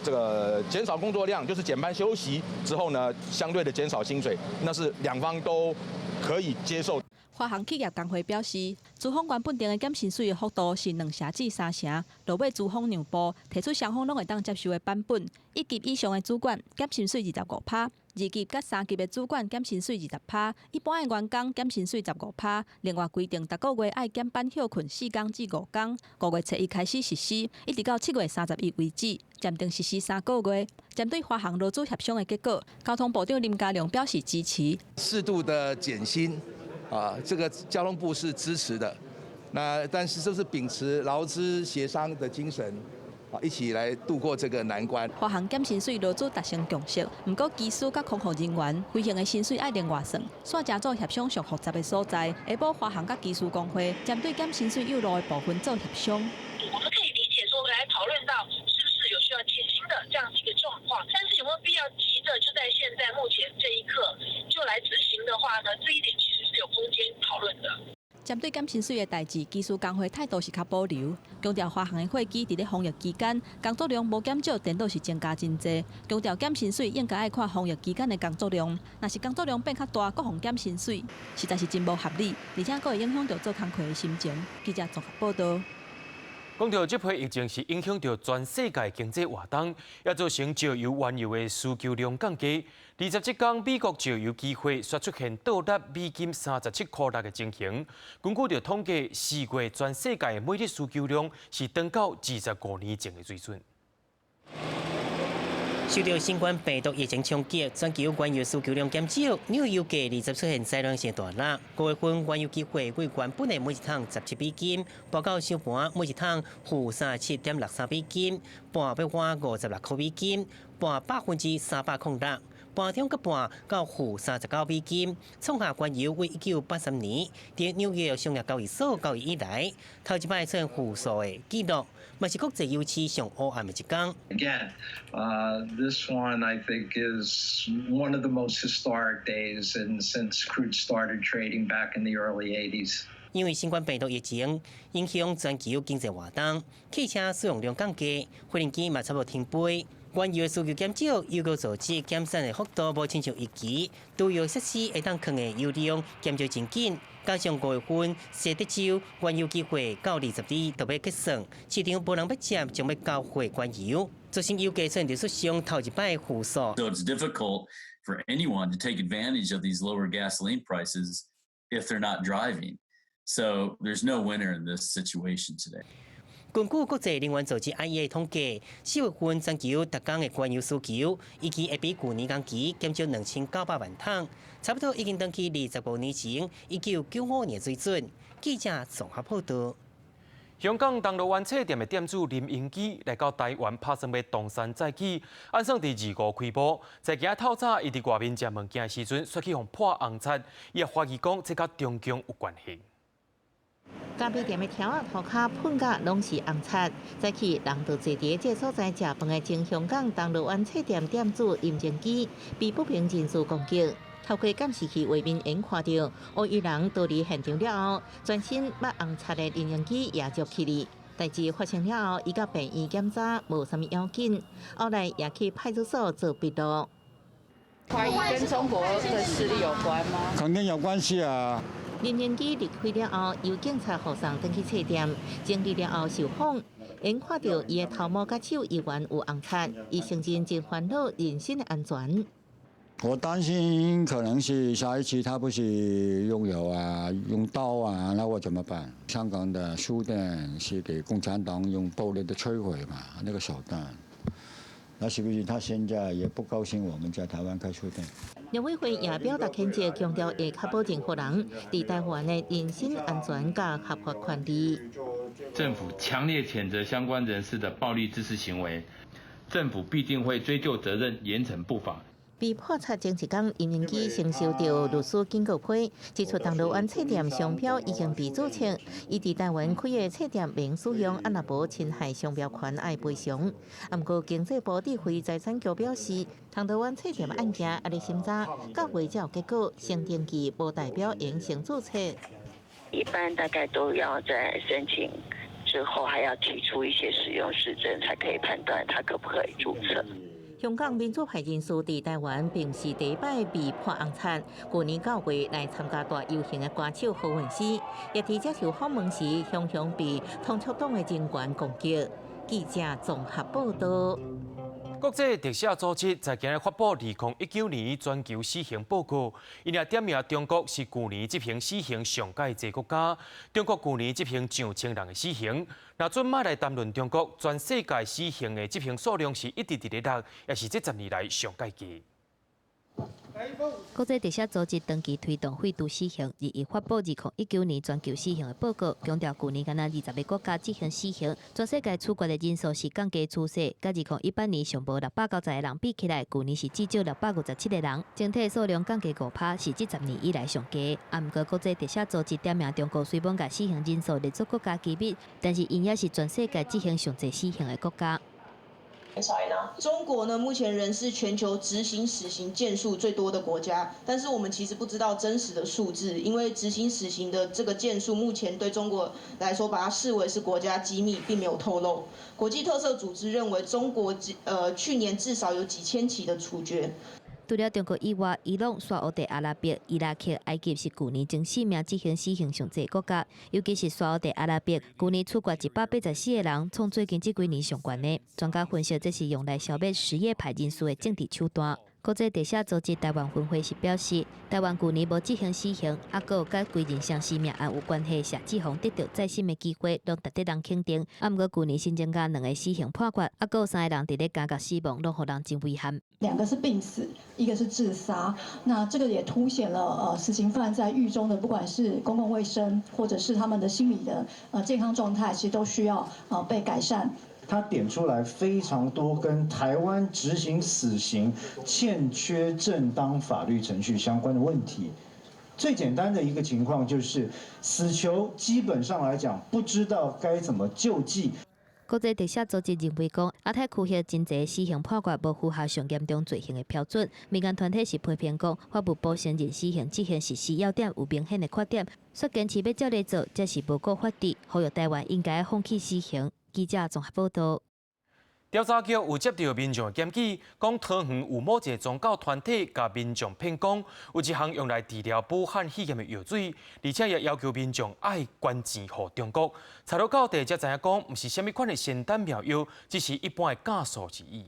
這個減少工作量，就是減班休息之後呢，相對的減少薪水，那是兩方都可以接受。華航企業工會表示，資方原本定的減薪水的幅度是2成至3成，落尾資方讓步，提出雙方攏會當接受的版本。一級以上的主管減薪水25趴，2級佮3級的主管減薪水20趴，一般的員工減薪水15趴。另外規定，逐個月愛減班歇睏4工至5工。5月初一開始實施，一直到7月31為止，暫定實施3個月。針對華航勞資協商的結果，交通部長林佳龍表示支持。適度的減薪。啊，這個交通部是支持的，那但是這是秉持勞資協商的精神，啊，一起來度過這個難關。華航減薪水勞資達成共識，毋過機師佮空服人員飛行的薪水愛另外算，煞加做協商上複雜的所在。下晡華航佮機師工會針對減薪水有路的部分做協商。我們可以理解說，來討論到是不是有需要減薪的這樣子一個狀況，但是有沒有必要急着就在現在目前這一刻就來執行的話呢？這一點其實是有空間討論的。針對減薪水的代誌，機師工會態度是較保留，強調華航的貨機佇咧防疫期間工作量無減少，顛倒是增加真濟。強調減薪水應該愛看防疫期間的工作量，若是工作量變較大，閣予減薪水，實在是真無合理，而且閣會影響著做工課的心情。記者綜合報導。講著這波疫情是影響著全世界經濟活動，也造成石油、原油的需求量降低。27工，美國石油期貨煞出現倒落美金37塊6的情形。根據著統計，4月全世界每日需求量是轉到25年前的水準。受著新冠病毒疫情衝擊，全球原油需求量減少，紐約油價20出現災難性大落。5月份原油期貨對原本的每一桶17美金，飆到收盤每一桶-37.63美金，盤欲換56塊美金，盤306%。盤中閣盤到-39美金，創下原油對1983年佇紐約商業交易所交易以來，頭一擺出現負數的紀錄，嘛是國際油市上烏暗的一天。 Again, this one I think is one of the most historic days and since crude started trading back in the early 80s. 因為新冠病毒疫情影響全球經濟活動，汽車使用量降低，飛行機嘛差不多停飛。原油的需求減少，油國組織減產的幅度無親像預期，儲油設施會當囥的油量減少真緊，加上5月份西德州原油期貨到22就欲結算，市場無人欲接，將欲交貨原油，造成油價出現歷史上頭一擺負數。 So it's difficult for anyone to take advantage of these lower gasoline prices if they're not driving. So there's no winner in this situation today. 根據國際能源組織 IEA 統計，4月份全球逐工的原油需求，預計會比舊年同期減少2900萬桶，差不多已經轉去25年前1995年水準。記者綜合報道。香港銅鑼灣冊店的店主林榮基來到台灣拍算欲東山再起，按算佇25開鋪。在今仔透早，伊佇外面食物件的時陣，煞去予潑紅漆，伊也懷疑講這佮中共有關係。咖啡店的柱仔塗跤噴甲攏是紅漆，早起人就坐佇這所在食飯的前香港銅鑼灣冊店店主林榮基被不明人士攻擊，透過監視器畫面𪜶看著，黑衣人逃離現場了後，全身抹紅漆的林榮基也捉起來。代誌發生了後，伊到病院檢查，無啥物要緊，後來也去派出所做筆錄。懷疑跟中國的勢力有關嗎？肯定有關係啊！林榮基離開了後，由警察護送轉去冊店，整理了後受訪，𪜶看著伊的頭毛佮手猶原有紅漆，伊承認真煩惱人身的安全。我擔心可能是下一次他不是用油啊，用刀啊，那我怎麼辦？香港的書店是給共產黨用暴力的摧毀嘛，那個手段。那是不是他現在也不高興我們在台灣開書店？陸委會也表達譴責，強調會確保任何人佇台灣的人身安全佮合法權利。政府強烈譴責相關人士的暴力滋事行為，政府必定會追究責任，嚴懲不法。被破賊前一工，林仁基先收到律師警告批，指出銅鑼灣冊店商標已經被註冊，伊佇台灣開的冊店免使用，啊若無侵害商標權愛賠償。毋過經濟部智慧財產局表示，銅鑼灣冊店案件猶咧審查，到尾才有結果，先登記無代表應先註冊。一般大概都要在申請之後，還要提出一些使用實證，才可以判斷他可不可以註冊。香港民主派人士佇台灣並毋是第一擺被潑紅漆。舊年9月來參加大遊行的歌手何韻詩，也佇接受訪問時，雄雄被統促黨的人員攻擊。記者綜合報道。國際特赦組織在今日發布2019年全球死刑報告，𪜶也點名中國是舊年執行死刑上蓋濟國家。中國舊年執行上千人的死刑。若準莫來談論中國，全世界死刑的執行數量是一直佇咧落，也是這10年來上蓋低。國際特赦組織長期推動廢除死刑，日日發布2019年全球死刑的報告，強調舊年干焦20個國家執行死刑，全世界處決的人數是降低趨勢，佮2018年上無690個人比起來，舊年是至少657個人，整體數量降低5%，是這十年以來上低。啊，毋過國際特赦組織點名中國雖罔共死刑人數列做國家機密，但是𪜶也是全世界執行上濟死刑的國家。中國呢，目前仍是全球執行死刑件數最多的國家，但是我們其實不知道真實的數字，因為執行死刑的這個件數，目前對中國來說，把它視為是國家機密，並沒有透露。國際特赦組織認為，中國去年至少有幾千起的處決。除了中國以外，伊朗、沙烏地阿拉伯、伊拉克、埃及是舊年前四名執行死刑上濟國家，尤其是沙烏地阿拉伯，舊年處決184個人，創最近這幾年上懸的。專家分析，這是用來消滅什葉派人士的政治手段。國際特赦組織台灣分會是表示，台灣舊年無執行死刑，猶閣有佮歸人相死命案有關係謝志宏得到再審的機會，攏值得人肯定。啊，毋過舊年新增加兩个死刑判決，猶閣有三个人佇咧監獄死亡，攏予人真遺憾。兩個是病死，一個是自殺。那這個也凸顯了死刑犯在獄中的不管是公共衛生，或者是他們的心理的健康狀態，其實都需要被改善。他點出來非常多跟台灣執行死刑欠缺正當法律程序相關的問題。最簡單的一個情況就是，死囚基本上來講不知道該怎麼救濟。國際特赦組織認為講，亞太區域真濟死刑判決無符合上嚴重罪行的標準。民間團體是批評講，法務部承認死刑執行實施要點有明顯的缺點，煞堅持欲照咧做，這是無顧法治，呼籲台灣應該放棄死刑。記者綜合報道。調查局有接到民眾的檢舉，講桃園有某一個宗教團體共民眾騙講，有一項用來治療武漢肺炎的藥水，而且也要求民眾愛捐錢予中國。查到到底才知影講，毋是啥物款的仙丹妙藥，只是一般的酵素而已。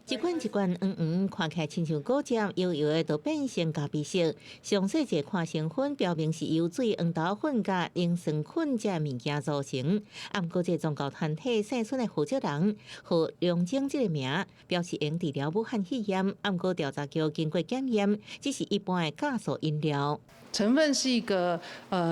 一罐一罐黃黃，看起來親像果汁，搖搖的就變成咖啡色。詳細一看成分，標明是由水、黃豆粉佮濃酸菌這物件組成。啊，毋過這個宗教團體姓孫的負責人，予龍井這個名，表示會治療武漢肺炎。啊，毋過調查局經過檢驗，只是一般的酵素飲料。成分是一個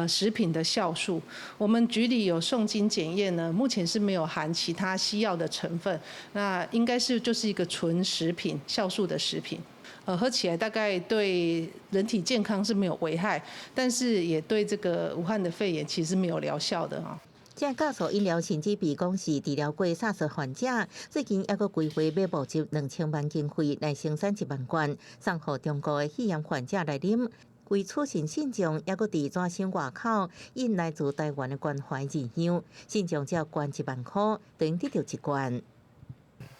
食品的酵素，我們局裡有送經檢驗呢，目前是沒有含其他西藥的成分，那應該是就是一個純食品酵素的食品，喝起來大概對人體健康是沒有危害，但是也對這個武漢的肺炎其實沒有療效的哈。這酵素飲料甚至被講是治療過薩斯患者，最近猶閣規劃欲募集2000萬經費來生產1萬罐，送予中國的肺炎患者來啉。為促進信眾，猶閣佇紙箱外口印來自台灣的關懷字樣，信眾只要捐1萬塊，等於得到一罐。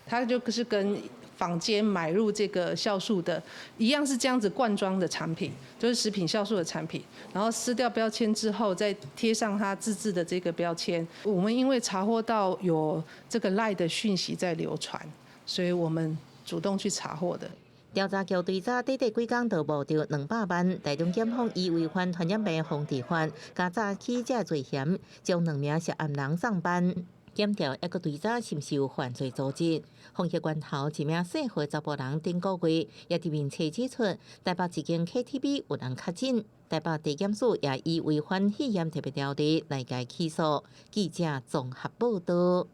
他就是跟坊間買入這個酵素的一樣，是這樣子罐裝的產品，就是食品酵素的產品，然後撕掉標籤之後，再貼上他自製的這個標籤。我們因為查獲到有這個 LINE 的訊息在流傳，所以我們主動去查獲的。調查局追查短短幾工就募著200萬，台中檢方以違反傳染病防治法，共詐欺這罪嫌，將兩名涉案人送辦。檢調抑閣追查是毋是有犯罪組織。防疫關頭，一名細歲查埔人頂個月也佇面冊指出，台北一間 KTV 有人確診，台北地檢署也以違反肺炎特別條例來共起訴。記者綜合報道。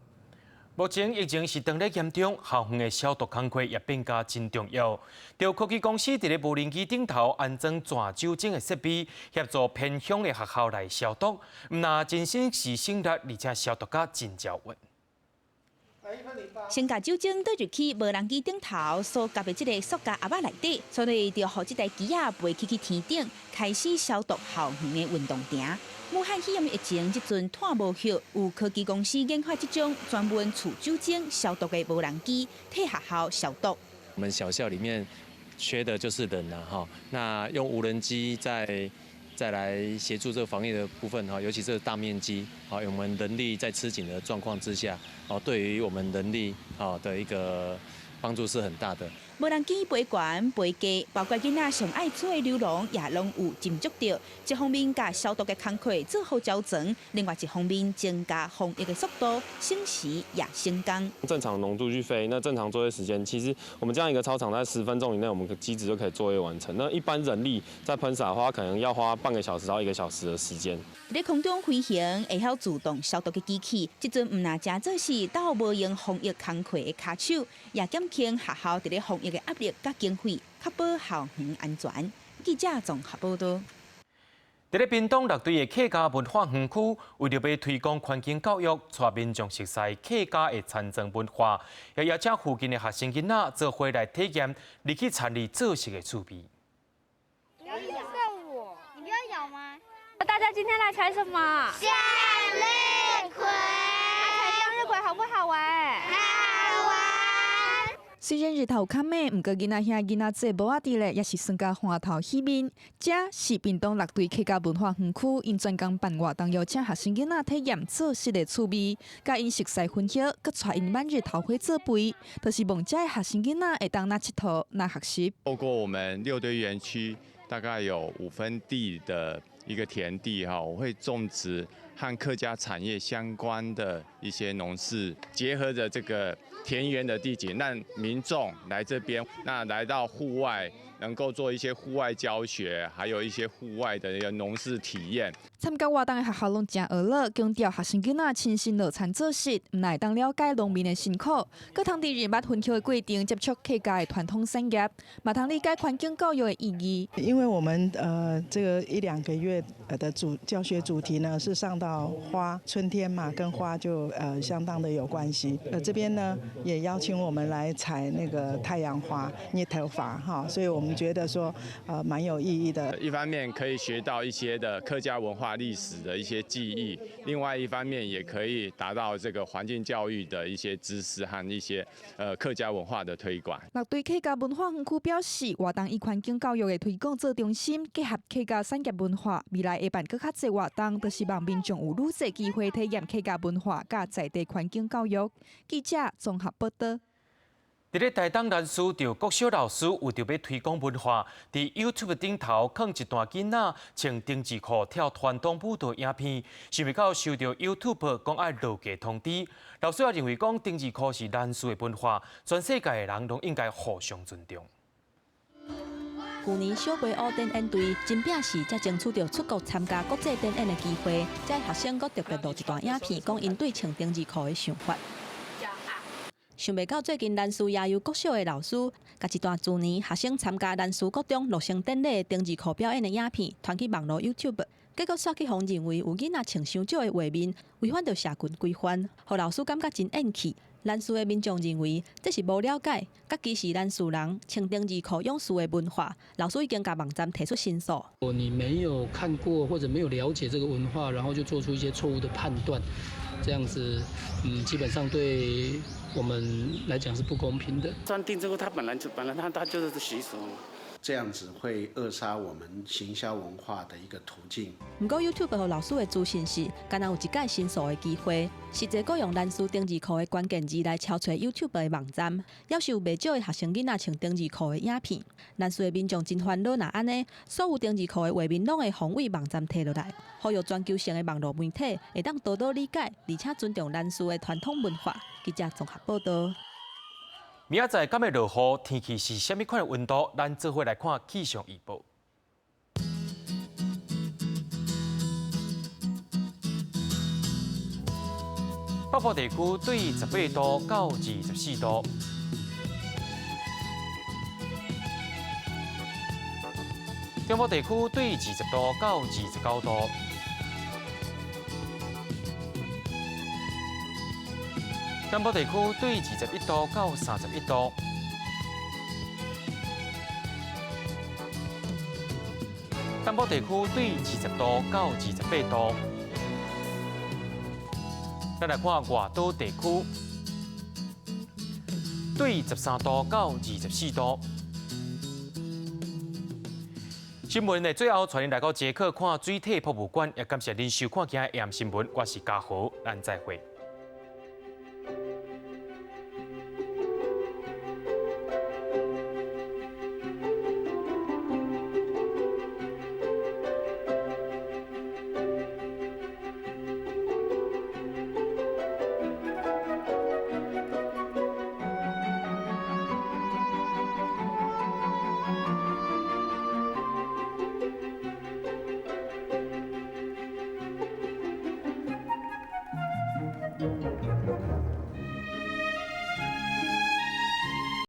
目前疫情是當咧嚴重，校園的消毒工課也變加真重要。著科技公司佇咧無人機頂頭安裝全酒精的設備，協助偏鄉的學校來消毒。毋但真省時省力，而且消毒甲真焦穩。先共酒精倒入去無人機頂頭所夾的這个塑膠盒仔內底，所以就予這台機仔飛起去天頂，開始消毒校園的運動場。武漢肺炎疫情這陣拖無歇，有科技公司研發這種專門儲酒精消毒的無人機，替學校消毒。我們小校裡面缺的就是人啦，哈，那用無人機再來協助這個防疫的部分，哈，尤其是大面積，好，我們人力在吃緊的狀況之下，哦，對於我們人力，哦的一個幫助是很大的。無人機飛懸飛低，包括囡仔上愛跙的溜廊也攏有接觸著。一方面共消毒的工課做好周全，另外一方面增加防疫的速度，省時也省工。正常濃度去飛，那正常作業時間，其實我們這樣一個操場在10分鐘以內，我們的機子就可以作業完成。那一般人力在噴灑的話，可能要花半個小時到一個小時的時間。佇空中飛行會曉自動消毒的機器，這陣毋但誠做是鬥無閒防疫工課的跤手，也減輕學校佇咧防疫的壓力佮經費，確保校園安全。記者綜合報道。佇咧屏東六堆的客家文化園區，為著欲推廣環境教育，帶民眾熟悉客家的田莊文化，也邀請附近的學生囡仔做伙來體驗，入去參與做食的趣味。我，你不要咬嗎？大家今天來採什麼？向日葵。採向日葵好不好玩？好玩。雖然日頭較猛，毋過囡仔兄囡仔姊帽仔佇咧，也是耍甲歡頭喜面。這是屏東六堆客家文化園區，𪜶專工辦活動，邀請學生囡仔體驗做食的趣味，共𪜶熟似分曉，閣帶𪜶挽日頭花做肥，就是望遮的學生囡仔會當若𨑨迌若學習。透過我們六堆園區，大概有5分地的一個田地哈，我會種植和客家產業相關的一些農事，結合着這個田園的地景，讓民眾來這邊，那來到戶外能夠做一些戶外教學，還有一些戶外的一個農事體驗。參加活動的學校攏誠呵樂，強調學生囡仔親身落田做食，毋但會當了解農民的辛苦，閣通佇認捌分曉的過程接觸客家的傳統產業，嘛通理解環境教育的意義。因為我們這個一兩個月的主教學主題呢，是上到花，春天嘛，跟花就相當的有關係。這邊呢也邀請我們來採那個太陽花、日頭花哈，所以我們覺得說蠻有意義的。一方面可以學到一些的客家文化歷史的一些記憶，另外一方面也可以達到這個環境教育的一些知識和一些客家文化的推廣。六堆客家文化園區表示，活動以環境教育的推廣做中心，結合客家產業文化，未來會辦閣較濟活動，就是望民眾有愈濟機會體驗客家文化佮在地環境教育。記者綜合報道。佇咧台東蘭嶼，著國小老師為著欲推廣文化，佇 YouTube 頂頭放一段囡仔穿丁字褲跳傳統舞蹈影片，想袂到受著 YouTube 講愛落架通知。老師也認為講丁字褲是蘭嶼的文化，全世界的人攏應該互相尊重。舊年小飛舞展演隊真拚是才爭取著出國參加國際展演的機會，遮學生閣特別錄一段影片，講𪜶對穿丁字褲的想法。想袂到最近蘭嶼野游國小的老師，共一段舊年學生參加蘭嶼國中落成典禮丁字褲表演的影片，傳去網路 YouTube，結果煞去予認為有囡仔穿傷少的畫面，違反著社群規範，予老師感覺真怨氣。蘭嶼的民眾認為這是無了解，佮歧視蘭嶼人穿丁字褲勇士的文化。老師已經共網站提出申訴。你沒有看過或者沒有了解這個文化，然後就做出一些錯誤的判斷，這樣子，基本上對我們來講是不公平的。穿丁字褲，他本來就本來他他就是習俗嘛。這樣子會扼殺我們行銷文化的一個途徑。毋過 YouTube 予老師的資訊是，敢若有一改申訴的機會，實際閣用難師丁字褲的關鍵字來搜揣 YouTube 的網站，猶是有袂少的學生囡仔穿丁字褲的影片。南勢的民眾真煩惱，若按呢，所有丁字褲的畫面攏會予對網站提落來，呼籲全球性的網路媒體會當多多理解，而且尊重南勢的傳統文化。記者綜合報道。明仔載敢會落雨？天氣是啥物款的溫度？咱做伙來看氣象預報。北部地區對18度到24度，中部地區對20度到29度。南部地區對21度到31度，東部地區對20度到28度。咱來看外島地區，對13度到24度。新聞的最後，帶您來到捷克看水體博物館，也感謝您收看今日的新聞。我是嘉豪，咱再會。